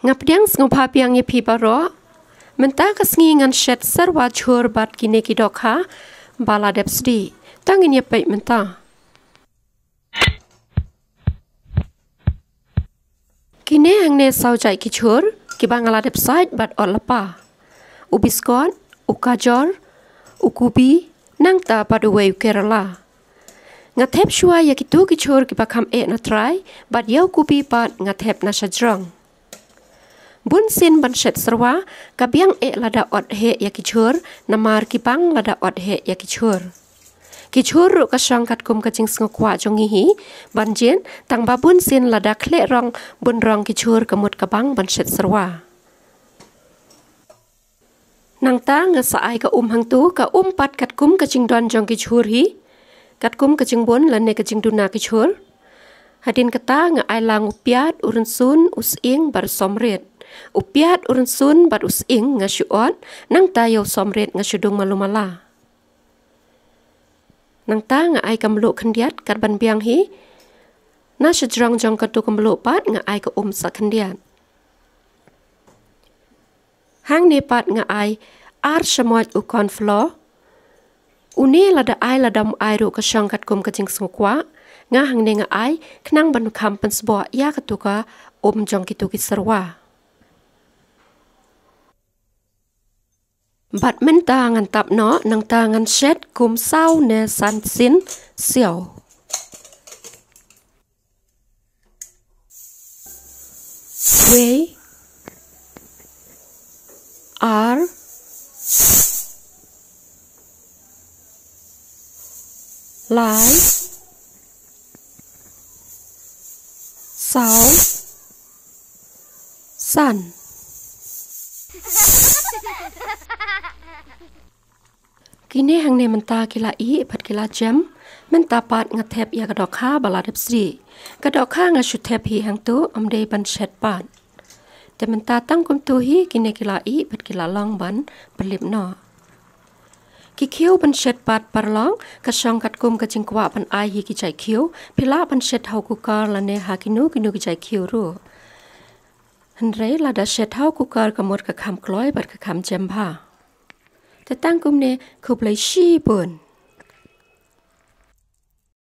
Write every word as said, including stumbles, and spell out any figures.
Nga pdiang sngewbha biang ïa phi baroh. Mynta ka sngi ngan shet serwa jhur bad kine ki dohkha ba la dep sdieh. To ngin ïa peit mynta. Kine hangne saw jait ki jhur kiba nga la dep sait bad ot lypa. U biskot, u kajor, u kubi, nangta bad uwei u kerala. Nga thep shuwa ïa kitu ki jhur kiba kham eh na trai, bad ïa u kubi pat nga thep na shajrong. Bun sien ban shet serwa, ka biang eh lada ot heh ïa ki jhur, namar ki bang lada ot heh ïa ki jhur. Ki jhur ruh ka shong katkum ka jingsngewkwah jong ngi hi, ban jied, tang ba bun sien lada khleh rong, bun rong ki jhur ka mut ka bang ban shet serwa. Nangta nga sa ai ka um hangtu, ka um pat katkum ka jingdon jong ki jhur hi, katkum ka jingbun lane ka jingduna ki jhur. Hadien kata nga ai lang u piat, u rynsun, u sying, bad u somrit. U piat, u rynsun, bad u sying nga shu ot, nangta ïa u somrit nga shu dung malu mala. Nangta nga ai ka mluh khyndiat kat ban biang hi. Na shajrong jong katu ka mluh pat nga ai ka um sa khyndiat. Hangne pat nga ai ar shamoit u corn flour. Une lada ai lada ym ai ruh ka shong katkum ka jingsngewkwah. Nga hangne nga ai khnang ban kham pynsboh ïa katu ka um jong kitu ki serwa. Bad mynta ngan tap noh, nangta ngan shet kum saw ne san sien siaw. Wei, ar, lai, saw, san. Kine hangne mynta ki la ih bad ki la jem. Mynta pat nga thep ïa ka dohkha ba la dep sdieh. Ka dohkha nga shu thep hi hangtu, ym dei ban shet pat. Te mynta tang kumtu hi, kine ki la ih bad ki la long ban pynlip noh. Ki khiew ban shet pat paralok, ka shong katkum ka jingkwah ban ai hi ki jait khiew, phi lah ban shet ha u cooker lane ha kino kino ki jait khiew ruh. Hynrei lada shet ha u cooker ka mut ka kham kloi bad ka kham jem bha. Te tang kumne, khublei shibun.